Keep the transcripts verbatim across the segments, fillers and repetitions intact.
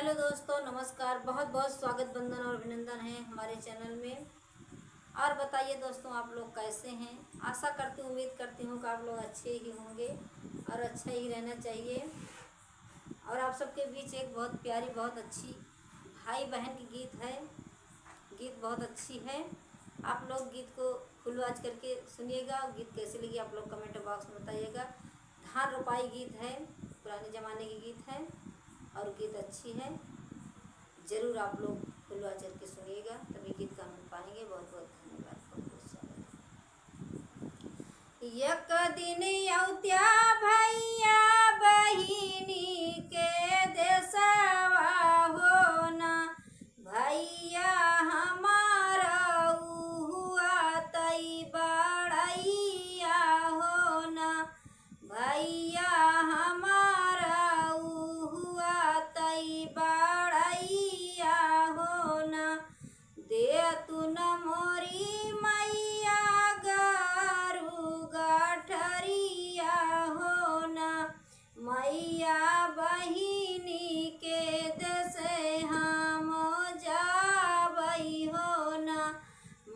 हेलो दोस्तों, नमस्कार। बहुत बहुत स्वागत, वंदन और अभिनंदन है हमारे चैनल में। और बताइए दोस्तों, आप लोग कैसे हैं? आशा करती हूँ, उम्मीद करती हूँ कि आप लोग अच्छे ही होंगे और अच्छा ही रहना चाहिए। और आप सबके बीच एक बहुत प्यारी, बहुत अच्छी भाई बहन की गीत है। गीत बहुत अच्छी है। आप लोग गीत को फुल वॉच करके सुनिएगा। गीत कैसी लगी, आप लोग कमेंट बॉक्स में बताइएगा। धान रोपाई गीत है, पुराने ज़माने की गीत है और गीत अच्छी है। ज़रूर आप लोग फुल वॉच करके सुनिएगा, तभी गीत का आनंद पाएंगे। बहुत बहुत धन्यवाद, बहुत बहुत स्वागत है। एक दिन औत्या भैया बहिनी के देसवा हो ना, भैया हमार उहुआ तई बड़ैया हो ना, भैया हमार उहुआ तई बड़ैया हो ना, दे तू न मोरी मैया गरु गठरिया हो ना, मैया बहिनी के देसे हम जाबै हो ना,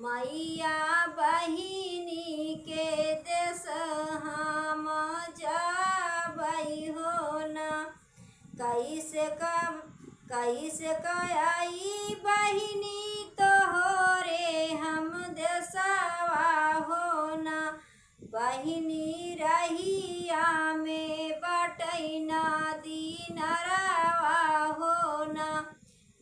मैया बहिनी के देस हम जाबै हो ना। कैसे क कैसे क आई बहिनी तोहरे हम देसवा हो ना, बहिनी रहिया में बटै ना दिन रवा हो ना,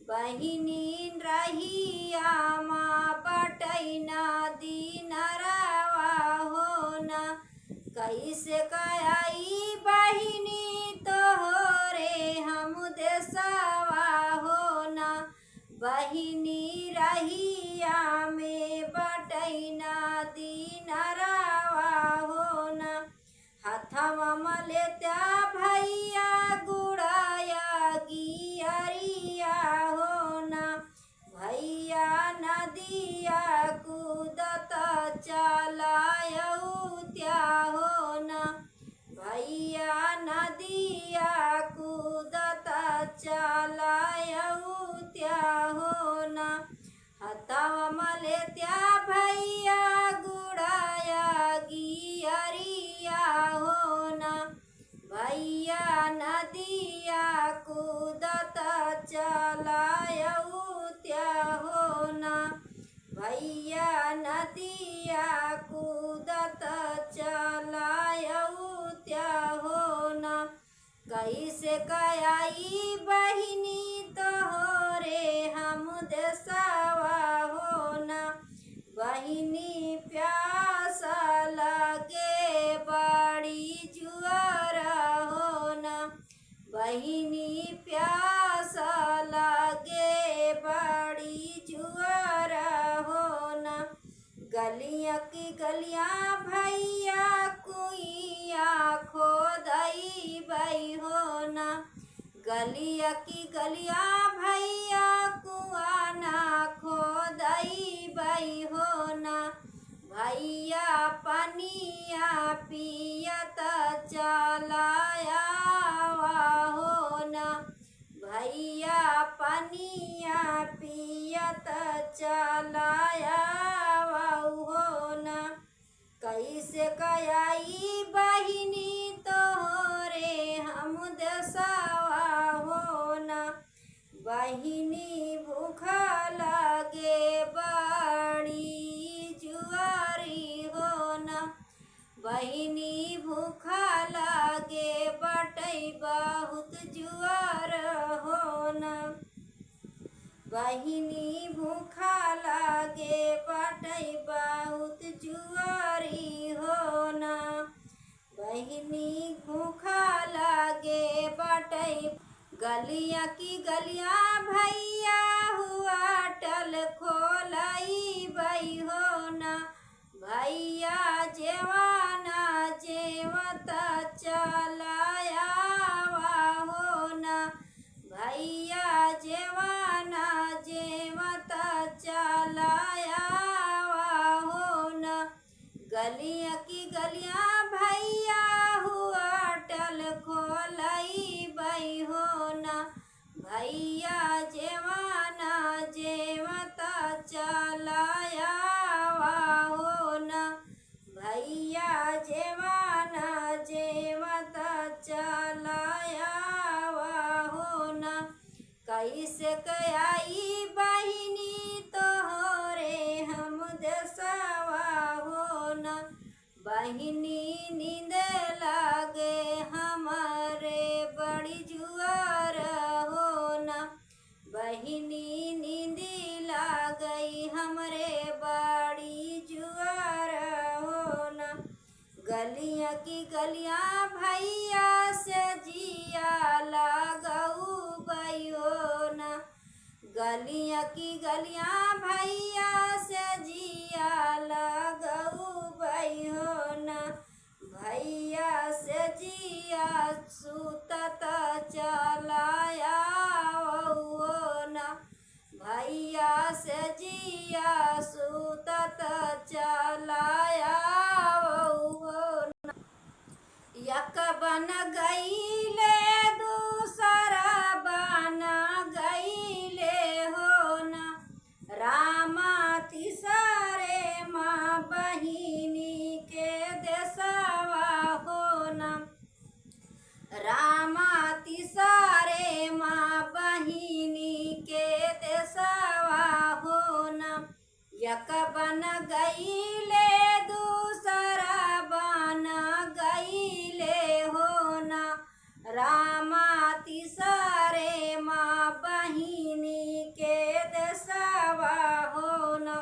बहिनी रहिया मा बटै ना दिन रवा हो ना। कैसे क आई बहिनी तोहरे हम देसवा हो ना, बहिनी रहिया में बटै ना दिन रवा हो ना। हथवा में लेत्या भैया गुड़ाया गियरिया हो ना, भैया नदिया कूदत चला औत्या हो ना, भैया नदिया कूदत चला औत्या हो ना। हथवा में लेत्या भैया गुड़ाया गियरिया हो ना, भैया नदिया कूदत चला औत्या हो ना, भैया नदिया कूदत चला औत्या हो ना। कैसे क आई बहिनी तोहरे हम देसवा हो ना, बहिनी प्यास लगे बड़ी जुआर हो ना, बहिनी प्यास लगे बड़ी जुआर हो ना। गलिया की गलिया भैया कुइया खोदइबै हो ना, गलिया की गलिया भैया कुआँ ना खोदइबै हो ना, भैया पनिया पियत चला आवा हो ना, भैया पनिया पियत चला आवा हो ना। कैसे क आई बहिनी तोहरे हम देसवा हो ना, बहिनी भूख लगे बड़ी जुआरी हो ना, बहिनी भूख लगे बटै बहुत जुआर हो ना, बहिनी भूख लगे बटै बहुत जुआरी हो ना, बहिनी भूख लगे बटै। गलिया की गलिया भैया हुआ टल खोलइबै हो ना, भैया जेवाना जेवत चला आवा हो ना, भैया जेवाना जेवत चला आवा हो ना। गलिया की गलिया भैया हुआ टल खोलइबै हो ना, भैया जेवाना जेवता चलाया हो ना, भैया जेवाना जेवता चलाया हो ना। कैसे कयाई बहिनी तोहरे हम देसवा हो ना, बहिनी नींद लागे हमरे बड़ी जुआर हो ना, बहिनी नींद लागई हमरे बड़ी जुआर हो ना। गलिया की गलिया भैया से जिया लगऊ बई हो ना, गलिया की गलिया भैया से जिया लगऊ बई हो ना, भैया से जिया सुतत चलाया हो ना, भैया से जिया सुतत चलाया हो ना। एक बन गईले दूसरा बन गईले हो ना, रामा तीसरे माँ बहिनी के देसवा हो ना, रामा तीसरे माँ बहिनी के देसवा हो ना। एक बन गईले दूसरा बन गईले हो ना, रामा तीसरे माँ बहिनी के देसवा हो ना,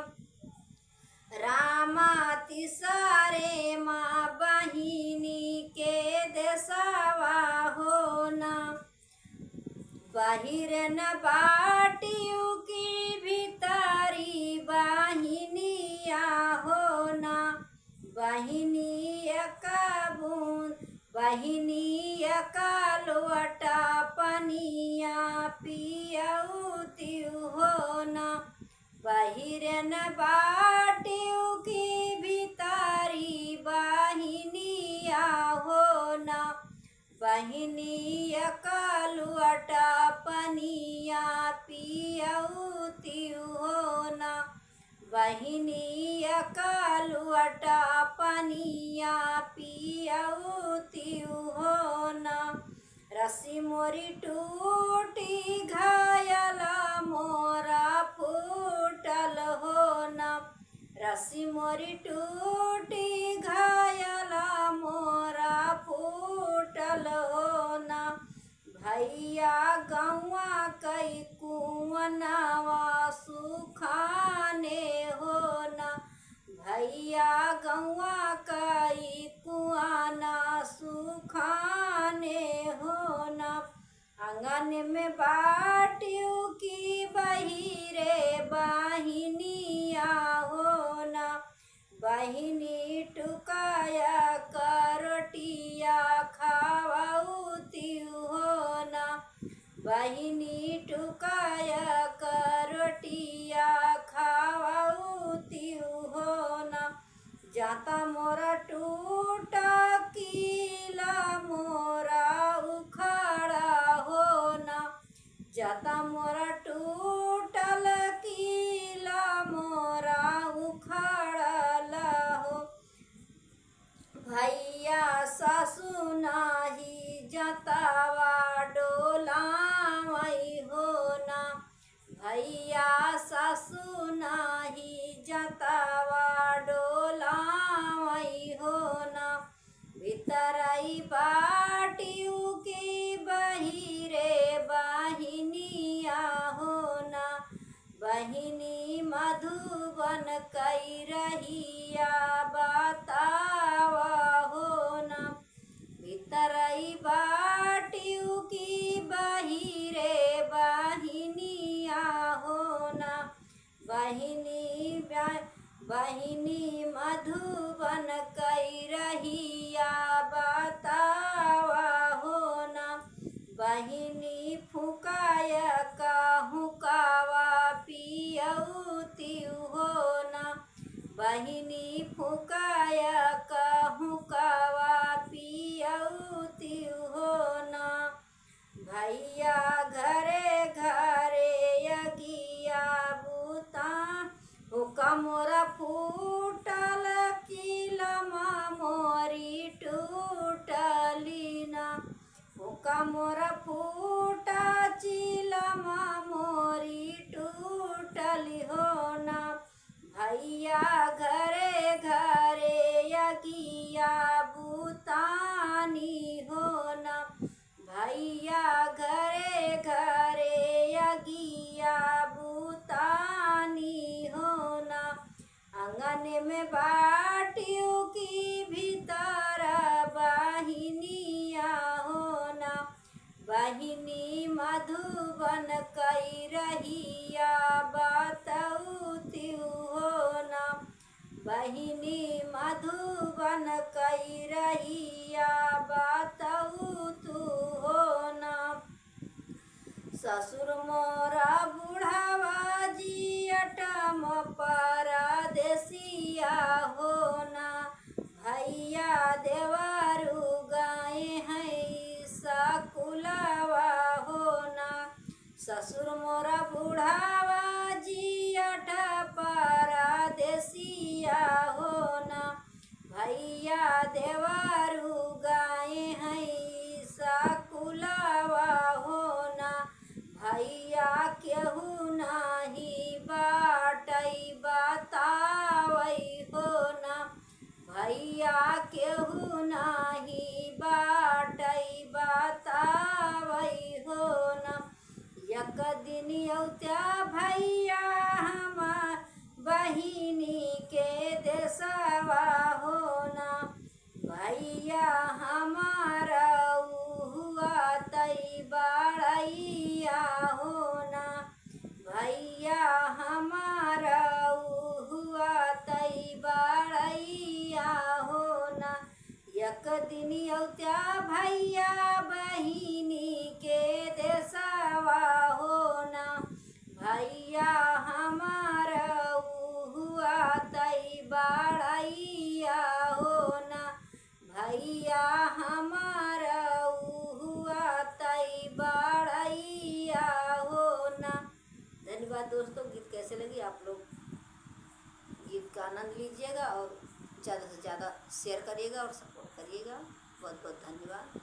रामा तीसरे माँ बहिनी के देसवा हो ना। बाहिर न बाटिउ की भीतरी बहिनिया हो ना, बहिनी एक बूंद, बहिनी एक लोटा पनिया पियउतिउ हो ना, बाहिर न बाटिउ की भीतरी बहिनिया हो ना, बहिनी एक लोटा पनिया पियउतिउ हो ना, बहिनी एक लोटा पनिया पियउतिउ हो ना। रस्सी मोरी टूटी घायल मोरा फूटल हो ना, रस्सी मोरी टूटी घायल मोरा फूटल हो ना। भैया गौवा कई कुआनवा सुखाने हो ना, भैया गौवा कई कुआना सुखाने हो ना। आंगन में बाटिउ की बहिरे बहिनिया हो ना, बहिनी टुकाया करोटिया खावउतिउ हो ना, बहिनी टुकाया करोटिया खावउतिउ हो ना। जाता मोरा टूटा कीला मोरा उखाड़ा हो ना, जाता मोरा टूटल कीला मोरा उखाड़ल हो। भैया सासु नाही जतावा डोलावई हो ना, भैया सासु नाही जतावा डोलावई हो ना। भीतरई बाटिउ की बहिरे बहिनिया हो ना, बहिनी मधुबन कई रहिया बतावा हो ना। भीतरई बाटिउ की बहिरे बहिनिया हो ना, बहिनी बा-, बहिनी मधुबन कई रहिया बतावा हो ना, बहिनी फुकाय का हुकावा पियउतिउ हो ना, बहिनी फुकाय का हुकावा पियउतिउ हो ना। भैया घरे मधुबन कई रहिया बतौतिउ हो ना, बहिनी मधुबन कई रहिया बतौतु हो ना। ससुर मोरा बुढ़ावा जियट म परदेसिया हो ना, भैया देवरू गए हैं सकुलवा हो ना। ससुर मोरा बुढ़ावा जियट परदेसिया हो ना, भैया देवरू गए हैं सकुलवा हो ना। भैया केहू नाही बाटै बतावै हो ना, भैया केहू नाही बाटै बतावै हो ना। एक दिन औत्या भैया हमार बहिनी के देसवा हो ना, भैया हमार उहुआ तै बड़ैया हो ना, भैया हमार उहुआ तै बड़ैया हो ना। एक दिन औत्या भैया बहिनी के देसवा हो ना, भैया हमार उहुआ तै बड़ैया हो ना, भैया हमार उहुआ तै बड़ैया हो ना। धन्यवाद दोस्तों, गीत कैसे लगी आप लोग गीत का आनंद लीजिएगा और ज़्यादा से ज़्यादा share करिएगा और support करिएगा। बहुत बहुत धन्यवाद।